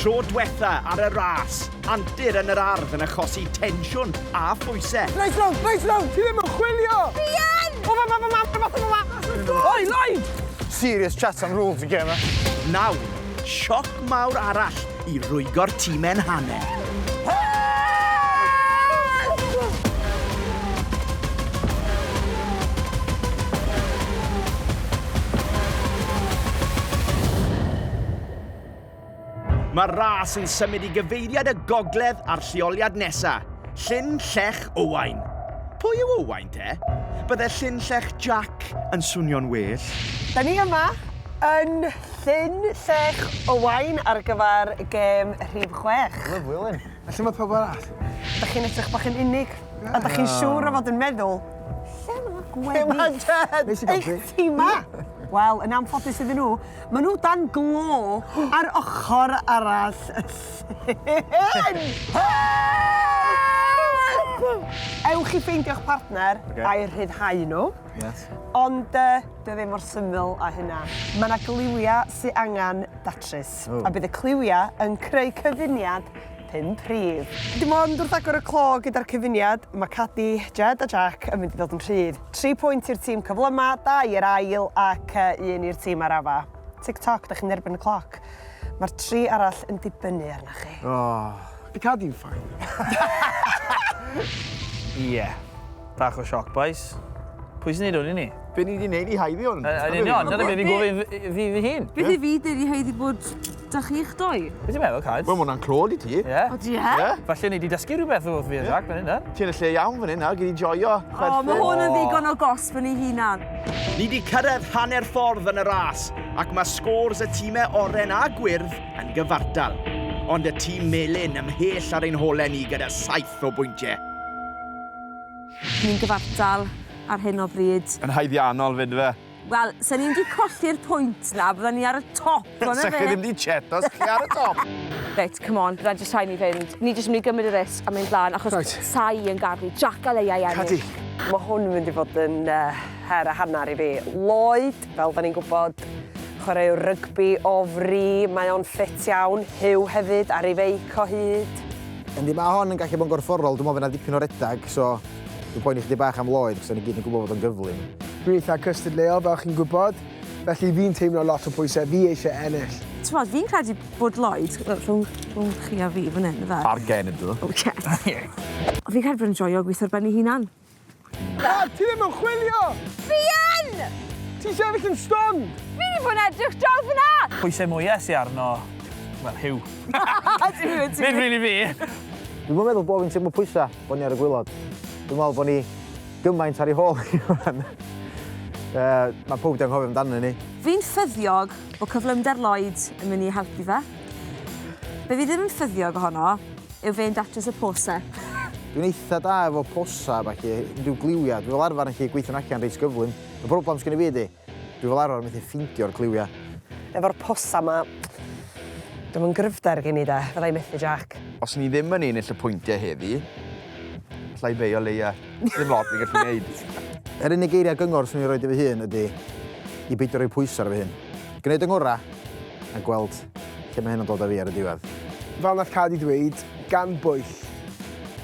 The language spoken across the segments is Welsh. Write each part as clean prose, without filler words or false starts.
Tro dwetha ar y ras, antur yn yr ardd yn achosi tensiwn a phwysau. Nice round, nice round! Ti ddim yn chwilio! Fi yn! O, ma, ma, ma, ma, ma, ma, ma, ma. Oi, Lloyd! Serious chat am rules y gêm, eh? Nawr, sioc mawr arall i rwygo'r tîmau'n hanner. Mae'r ras yn symud i gyfeiriad y gogledd a'r lleoliad nesa, Llyn Llech Owain. Pwy yw Owain te? Bydde Llyn Llech Jac yn swnio'n well. Da ni yma yn Llyn Llech Owain ar gyfer gêm rhif 6. Lyfli lyn. A lle mae pawb arall? Da chi'n edrych bach yn unig, a da chi'n siŵr o fod yn meddwl, lle mae gweddill eich tîm ma? Wel, yn anffodus iddyn nhw, maen nhw dan glo ar ochr arall y llyn! Help! Ewch i ffeindio'ch partner a'i rhyddhau nhw. Yes. Ond yy, 'di o ddim mor syml â hynna. Mae 'na gliwia sy angen datrys. O. A bydd y cliwia yn creu cyfuniad pum prif. Dim ond wrth agor y clo gyda'r cyfuniad, mae Cadi, Jed a Jack yn mynd i ddod yn rhydd. Tri pwynt i'r tîm cyflyma, dau i'r ail ac un i'r tîm arafa. Tic toc, 'da chi'n erbyn y cloc. Mae'r tri arall yn dibynnu arnoch chi. O. Di Cadi'n fine. Ie. Bach o sioc, bois. Pwy sy'n neud hwn i ni? Be ni 'di neud i haeddu hwn? Yn union, dyna be fi'n gofyn fi fy hun. Beth i fi deud i haeddu bod 'da chi'ch dou? Be ti'n meddwl, Cad? Wel, ma' hwnna'n clod i ti. Ie. Odi e? Ie. Falle ni 'di dysgu rhywbeth wrth fi a Jac fan hyn, de? Ti yn y lle iawn fan hyn nawr, gei di joio, chwerthin. O, ma' hwn yn ddigon o gosb yn ei hunan. Ni 'di cyrraedd hanner ffordd yn y ras, ac mae scores y timau oren a gwyrdd yn gyfartal. Ond y tîm melyn ymhell ar ein holau ni gyda saith o bwyntiau. Ni'n gyfartal ar hyn o bryd. Yn haeddiannol 'fyd yfe? Wel, sen ni'm 'di colli'r pwynt 'na, bydden ni ar y top, on'd yfe? Sech chi ddim 'di cheto, sech chi ar y top! Reit, come on, bydda jyst rhaid ni fynd. Ni jyst mynd i gymryd y risg a mynd lan, achos Reit. sa i yn gadw Jack a Leia i ennill. Cadi. Mae hwn yn mynd i fod yn uh, her a hanner i fi. Lloyd, fel da ni'n gwybod, chwaraewr rygbi o fri, mae o'n ffit iawn. Huw hefyd ar ei feic o hyd. Yndi, mae hon yn gallu bod yn gorfforol, dwi'n meddwl fydd 'na dipyn o redag, so dwi'n poeni chydig bach am Lloyd, cos 'da ni gyd yn gwybod bod o'n gyflym. Dwi'n eitha cystadleuol, fel chi'n gwybod, felly fi'n teimlo lot o pwysau, fi eisiau ennill. T'mod, fi'n credu bod Lloyd, rhwng, rhwng chi a fi fan hyn, ife? Ar genedl. O ie. Ond fi'n credu bod e'n joio gweithio ar ben ei hunan. Dad, ti ddim yn chwilio! Fi yn! Ti'n sefyll yn stond! Fi 'di bod yn edrych draw fan'na! Pwysau mwya sy arno, wel, Huw. Nid rili fi. Dwi'm yn meddwl bo' fi'n teimlo pwysa bo' ni ar y gwilod. Dwi'n meddwl bo' ni gymaint ar ei hôl hi rŵan. Yy, ma' pawb 'di anghofio amdano ni. Fi'n ffyddiog bod cyflymder Lloyd yn mynd i helpu fe. Be fi ddim yn ffyddiog ohono yw fe'n datrys y pose. Dwi'n eitha da efo posa a ballu, unrhyw gliwia. Dwi fel arfer yn gallu gweithio nhw allan reit gyflym. Y broblem sgen i fi ydi, dwi fel arfer yn methu ffeindio'r cliwia. Efo'r posa 'ma, dwi'm yn gryfder gen i de, fydda i methu Jack. Os ni ddim yn ennill y pwyntiau heddi, alla i feio Leia. Dim lot fi'n gallu neud. Yr unig geiriau gyngor swn i'n rhoid i fy hun ydi i beidio rhoi pwysau ar fy hun. Gwneud y ngorau a gweld lle mae hyn yn dod â fi ar y diwedd. Fel nath Cadi ddweud, gan bwyll,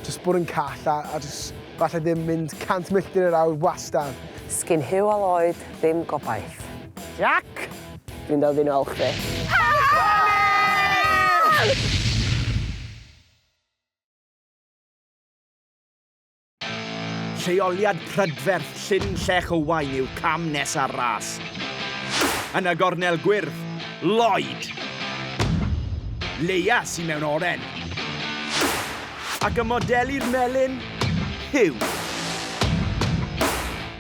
jyst bod yn call a, a jyst falle ddim mynd 100 milltir yr awr wastad. Sgin Huw a Lloyd ddim gobaith. Jac! Dwi'n dod i nôl chdi. Lleoliad prydferth Llyn Llech Owain yw cam nesa'r ras. Yn y gornel gwyrdd, Lloyd! Leia sy mewn oren. Ac y modelu'r melyn, Huw.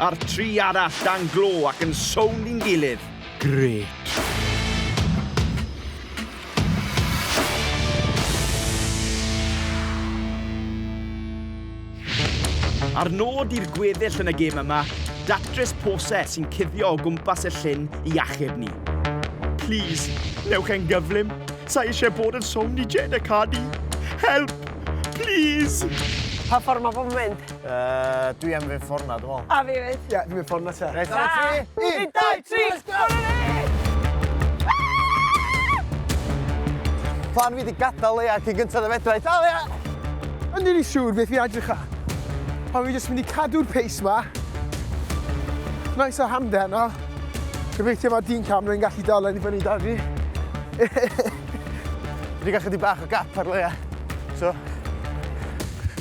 A'r tri arall dan glo ac yn sownd i'n gilydd. Grêt. A'r nod i'r gweddill yn y gêm yma, datrys pose sy'n cuddio o gwmpas y llyn i achub ni. Plîs, newch e'n gyflym. Sa i eisiau bod yn sownd i Jed a Cadi. Help! Plîs! Pa ffordd mae bob yn mynd? Uh, dwi am fynd ffordd na, dwi'n meddwl. A fi fyd. Ie, fi'n mynd ffordd na te. Reit, 3, 1, 2, 3, let's go! Plan fi di gadael Leia cyn gyntaf y fedra i. Dal Leia! Yn rili siŵr beth fi'n edrych ar. Ond fi jyst mynd i cadw'r pace ma. Nice o hamdden o. Gobeithio mae dyn camera yn gallu dal i fyny da fi. Fi wedi cael chydig bach o gap ar Leia. So,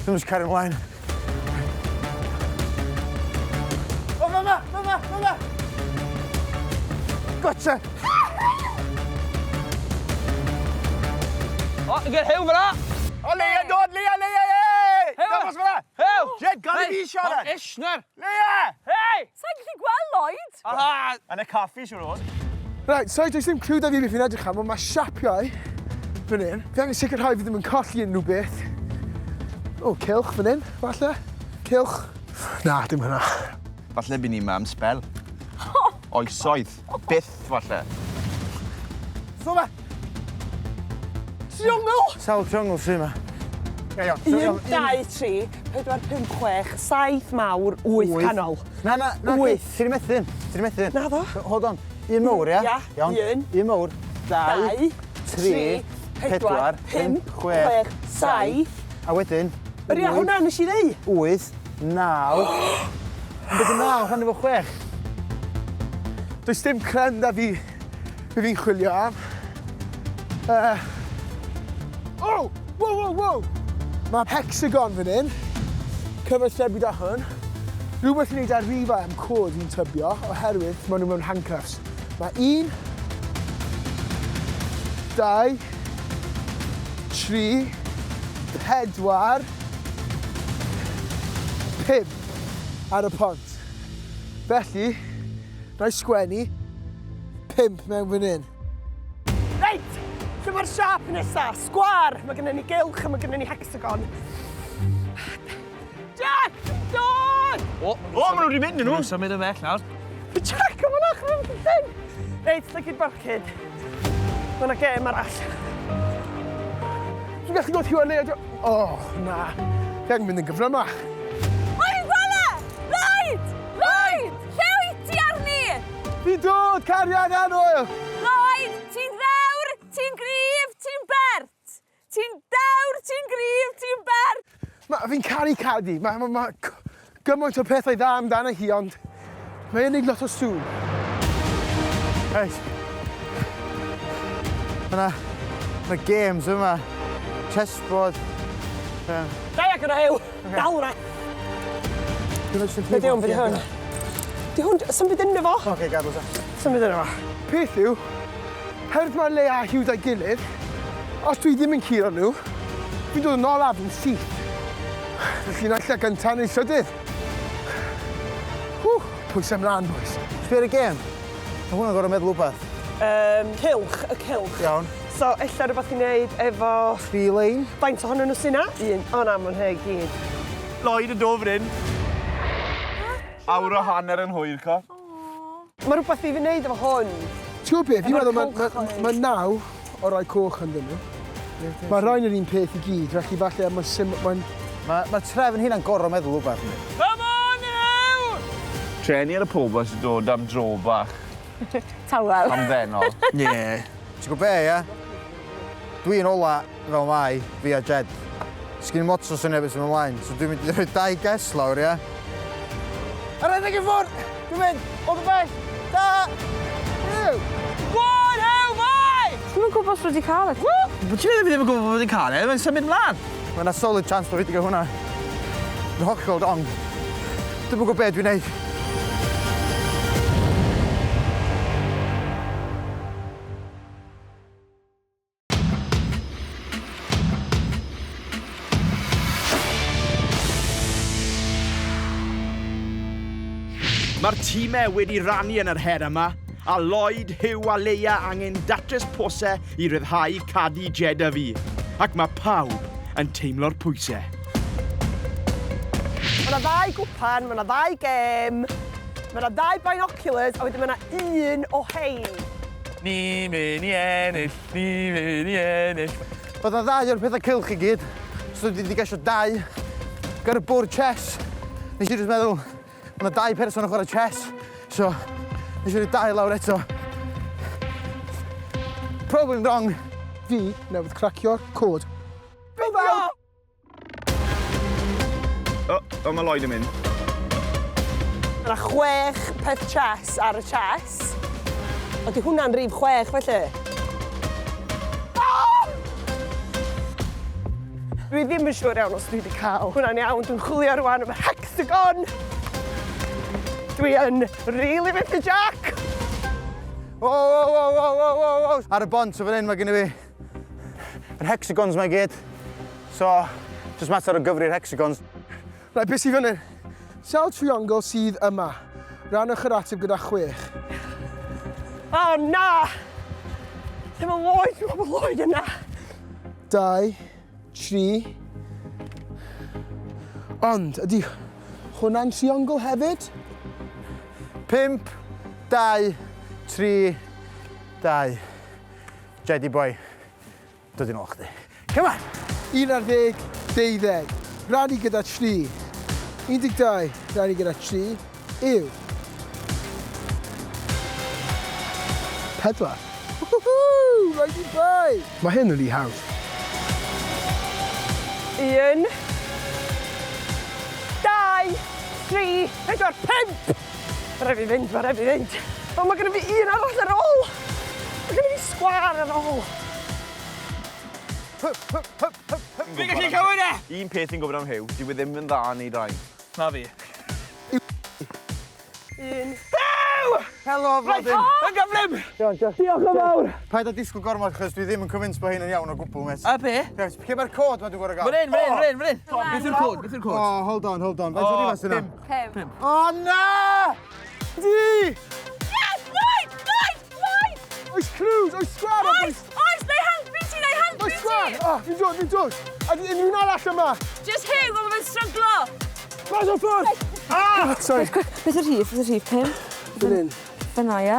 dwi'n just cario ymlaen. O, mama, mama, mama! Gotcha! O, gyda Huw fyna! O, Leia, dod, Leia, Leia, ei! Huw! Dangos fyna! Huw! Jed, gad i fi siarad! Ishner! Leia! Hei! Sa'n gallu gweld Lloyd? Aha! Yn y caffi, siwr o fod. Right, sorry, does dim clue da fi beth fi'n edrych am, ond mae siapiau fan hyn. Fi angen sicrhau fi ddim yn colli unrhyw beth. O, cylch fan hyn, falle. Cylch. Na, dim hwnna. Falle by ni 'ma am sbel. Oesoedd. Byth, falle. So fe! Triongl! Sawl triongl sy'n yma? 1, 2, 3, 4, 5, 6, 7 mawr, 8 canol. Na, na, na. Wyth. Ti 'di methu un. Ti 'di methu un. Naddo. Hold on. Un mowr, ia? Ia, Iawn. un. Un mowr. 2, 3, 4, 5, 6, 7. A wedyn... Yr ia, hwnna nes i ddeu. 8, 9. Beth yw 9 rhannu fo 6? Does dim clem da fi be fi'n chwilio am. Uh, oh! Wow, wow, wow! Mae hexagon fan hyn. Cyfathrebu da hwn. Rhywbeth i wneud â rifau am cod fi'n tybio, oherwydd maen nhw mewn handcuffs. Mae 1, 2, 3, 4, 5 ar y pont. Felly, na i sgwennu 5 mewn fan hyn. Reit, lle mae'r siâp nesa? Sgwâr! Mae gennym ni gylch a mae gennym ni hecsagon. Jack, dod! O, O, maen nhw wedi mynd, nhw! Symud yn bell nawr. Jack, come on ochr yn llyn! Reit, llygyd barcud. Mae yna gêm arall. Dwi'n gallu gweld Huw a Leia... O, na. Fi angen mynd yn gyflymach. Mae'n gweld e! Lloyd! Lloyd! Lle wyt ti arni? Fi'n dod, cariad annwyl! Lloyd, ti'n ddewr, ti'n gryf, ti'n bert! Ti'n dewr, ti'n gryf, ti'n bert! Ma, fi'n caru Cadi. Mae ma, ma gymaint o pethau dda amdano hi, ond mae'n unig lot o sŵn. Reit. Mae 'na ma' games yma. Chessboard. Da iawn gyda Huw! Dal hwnna! Be di hwn, be di hwn? Di hwn, sa'm byd ynddo fo? Oce, gadw ta. Sa'm byd ynddo fo. Peth yw, herwydd mae Leia a Huw da'i gilydd, os dwi ddim yn curo nhw, fi'n dod yn olaf yn syth. Felly naill ai gyntaf neu trydydd. Ww, pwysau mlaen, boys. Sbia ar y gêm. Mae hwnna'n gorfod meddwl wbath. Cylch, y cylch. Iawn. So, ella rhywbeth i wneud efo... Tri lein. Faint ohonyn nhw sy 'na? Un. O na, ma'n rhei gyd. Lloyd yn dod fan hyn. Awr a hanner yn hwyr, co. Mae rhywbeth i fi wneud efo hwn. Ti'n gwybod beth, fi'n Efo'r meddwl mae ma, cylchoedd. ma naw o rai coch ynddyn nhw. Mae rhain yr un peth i gyd, felly falle mae'n sim... Mae'n... Mae ma trefn hynna'n gorfod meddwl wbath. yndi? Come on, Huw! Treni ar y pobl sy'n dod am dro bach Tawel. hamddenol. Ie. Ti'n gwybod be, ia? Dwi'n ola fel mai, fi a Jed. Sgyn i'm lot o syniad beth sy'n mynd ymlaen, so dwi'n mynd i rhoi dau guess lawr, ia? A rhedeg i ffwrdd! Dwi'n mynd! All the best! Ta! Ew! Go on, Huw, fai! Dwi'm yn gwybod os wedi cael e. Ti'n meddwl fi ddim yn gwybod bod fi'n cael e? Mae'n symud mlaen. Mae yna solid chance bod fi wedi cael hwnna. Dwi'n hollol wrong. Dwi'm yn gwybod be dwi'n neud. Mae'r tîmau wedi rannu yn yr her yma, a Lloyd, Huw a Leia angen datrys posau i ryddhau Cadi, Jed a fi. Ac mae pawb yn teimlo'r pwysau. Mae yna ddau gwpan, mae yna ddau gêm, mae yna ddau binoculars, a wedyn mae yna un o hein. Ni mynd i ennill, ni mynd i ennill. Oedd 'na ddau o'r pethau cylch i gyd, so dwi wedi gesio dau. Gar y bwrdd chess, nes i jyst meddwl, mae 'na dau person yn chwarae chess, so nes i roi dau lawr eto. Probably wrong. Fi newydd cracio'r cod. Bingo! O, o, mae Lloyd yn mynd. Mae yna chwech peth chess ar y chess. Ydy hwnna'n rif chwech felly? Oh! Dwi ddim yn siŵr iawn os dwi wedi cael hwnna'n iawn. Dwi'n chwilio rwan am yr hexagon. Dwi yn rili methu Jack. O, o, o, o, o, o, o. Ar y bont o fan hyn mae gen i fi yr hexagons mae gyd. So, just mater o gyfri'r hexagons. Right, beth sydd fan hyn? Sawl triongl sydd yma? Rannwch yr ateb gyda chwech. O, oh, na! Lle mae Lloyd? Dwi'n meddwl bod Lloyd yna. 2, 3. Ond, ydy hwnna'n triongl hefyd? 5, 2, 3, 2. Jedi boy, dod i'n ôl chdi. Come on! 1 ar ddeg, deuddeg. Rannu gyda 3. 12 rannu gyda 3 yw... 4. Woohoo! Righty bye! Mae hyn yn rhy hawdd. 1, 2, 3, 4, 5! Mae rhaid fi fynd, mae rhaid fi fynd. O, mae gennym fi un arall ar ôl. Mae gennym fi sgwâr ar ôl. Fi'n gallu cywir e! Un peth fi'n gwybod am Huw, dyw e ddim yn dda yn neud rhain. Na fi. Un. Huw! Helo, Flodyn. Yn gyflym! Diolch yn fawr. Paid â disgwyl gormod, chos dwi ddim yn convinced bod hyn yn iawn o gwbl, mêt. A be? Reit, lle mae'r cod ma dwi'n gorfod gael? Fan hyn, fan hyn, fan hyn, fan hyn. Beth yw'r cod? Beth yw'r cod? Oh, hold on, hold on. Faint o rhifau sy'n yna? Pump. O, na! Di! Yes! Lloyd! Lloyd! Lloyd! Oes clues, oes sgwâr o Oes! Oes! Na i helpu ti! Na i helpu Oes ti! sgwâr! O, fi'n dod, fi'n dod. A di unrhyw un arall yma? Just Huw, ond mae'n stryglo. Mas o'r ffordd! Ah! Sorry. Beth yw'r rhif? Beth yw'r rhif? Pump? Fan hyn. Fyna, ie?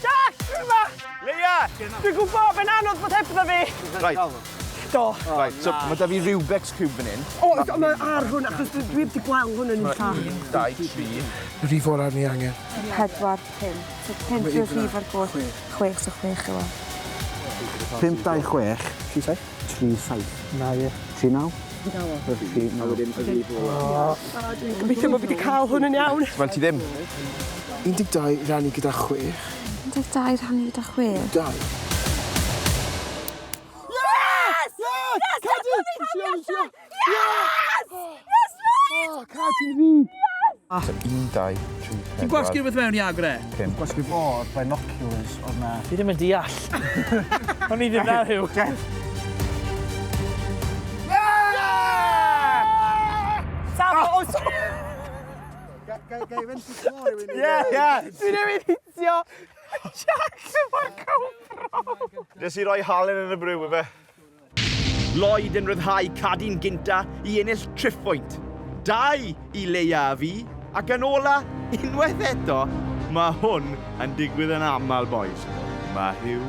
Jack, dwi yma! Leia! Dwi'n gwybod, mae'n anodd bod hebddo fi. Right. Do. Right, so mae da fi Rubik's Cube fan hyn. O, mae ar hwn, achos dwi dwi wedi gweld hwn yn eitha. 1, 2, 3. Rhif o'r ni angen. Pedwar, pump. So pump yw'r rhif ar goll. Chwech, so chwech yw e. 5, 2, 6. 3, 7. 3, 7. Na, ie. 3, 9. 3, 9. Gobeithio bod fi wedi cael hwn yn iawn. Wel, ti ddim. 12 rannu gyda 6. 12 rhannu gyda chwech. 2. Yes! Yes! Yes! Cadi! Yes! Yes! Yes, Lloyd! O, Cadi fi! So 1, 2, 3, 4. Ti'n gwasgu rhywbeth mewn i agor e? Gwasgu o'r binoculars oedd na. Fi ddim yn deall. O'n i ddim na, Huw. Sam, o, sorry. Gai fynd i clo rhywun? Ie, ie. Dwi newydd hitio Jack efo'r GoPro. Nes i roi halen yn y brew, ife. Lloyd yn rhyddhau Cadi'n gynta i ennill triphwynt. Dau i Leia a fi, ac yn ola, unwaith eto, mae hwn yn digwydd yn aml, boys. Mae Huw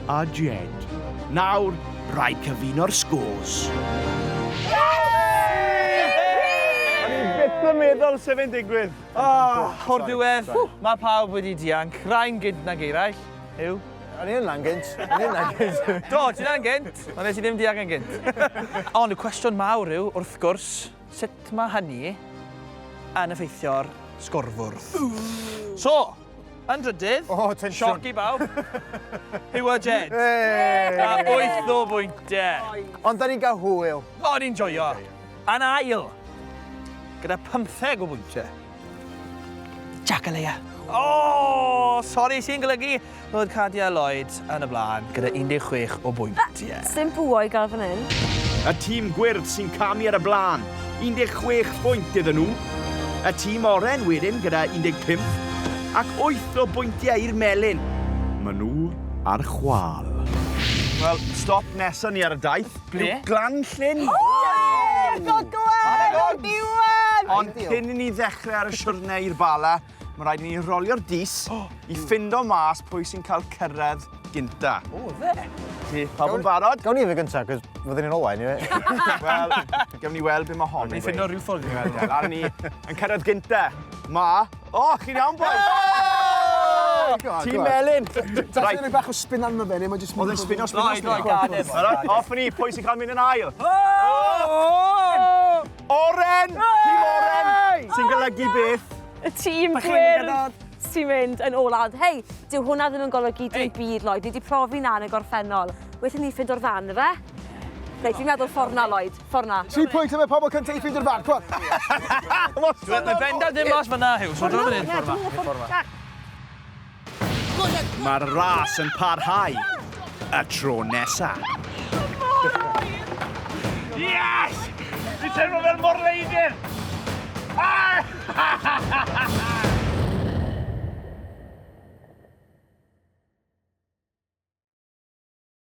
a Jed. Nawr, rhaid cyfuno'r scores. O'n i byth yn meddwl sef e'n digwydd. Oh, o'r diwedd, mae pawb wedi dianc. Rhai'n gynt nag eraill. Huw? O'n i yna'n gynt. O'n i yna'n gynt. Do, ti yna'n gynt, ond nes i ddim dianc yn gynt. Ond y cwestiwn mawr yw, wrth gwrs, sut mae hynny yn effeithio'r sgorfwrdd? So, yn drydydd, O, tensiwn. sioc i bawb, Huw a Jed. A wyth o bwyntiau. Ond da ni'n cael hwyl. O, ni'n joio. Yn ail, gyda 15 o bwyntiau. Jack a Leia. O, sori, sy'n golygu fod Cadi a Lloyd yn y blaen gyda 16 o bwyntiau. Sdim bwa i gael fan hyn. Y tîm gwyrdd sy'n camu ar y blaen, 16 phwynt iddyn nhw. Y tîm oren wedyn gyda 15 ac 8 o bwyntiau i'r melyn. Maen nhw ar chwal. Wel, stop nesaf ni ar y daith. Ble? Yw Glan Llyn. Gogledd o'r diwedd! Ond cyn i ni ddechrau ar y siwrne i'r Bala, mae rhaid i ni rolio'r dis i ffindo mas pwy sy'n cael cyrraedd gynta. O, fe? Ti, pawb yn barod? Gawn ni fe gyntaf, cos fyddwn ni'n ola, anyway. Wel, gawn ni weld be mae hon yn Ni ffindo rhyw ffordd. Wel, ar ni yn cyrraedd gynta. Ma... O, chi'n iawn, boi? Tîm Melyn! Right. Rhaid bach o spin arno fe, neu mae jyst... Oedd e'n spino, spino, spino. Alright, off ni, pwy sy'n cael mynd yn ail? Oren! Tîm Oren! Sy'n golygu beth? Y tîm gwyrdd sy'n mynd yn ola. Ond hei, dyw hwnna ddim yn golygu dim byd, Lloyd. Ni wedi profi na yn y gorffennol. Well i ni ffindo'r fan, ife? Reit, fi'n meddwl ffordd na, Lloyd. Ffordd na. Tri pwynt am y pobl cyntaf i ffeindio'r fan. Come on. Mae bendant ddim mas fyna, Huw, so draw fan hyn. Ffordd ma. Mae'r ras yn parhau y tro nesa. Yes! Fi'n teimlo fel morleidr! Ah!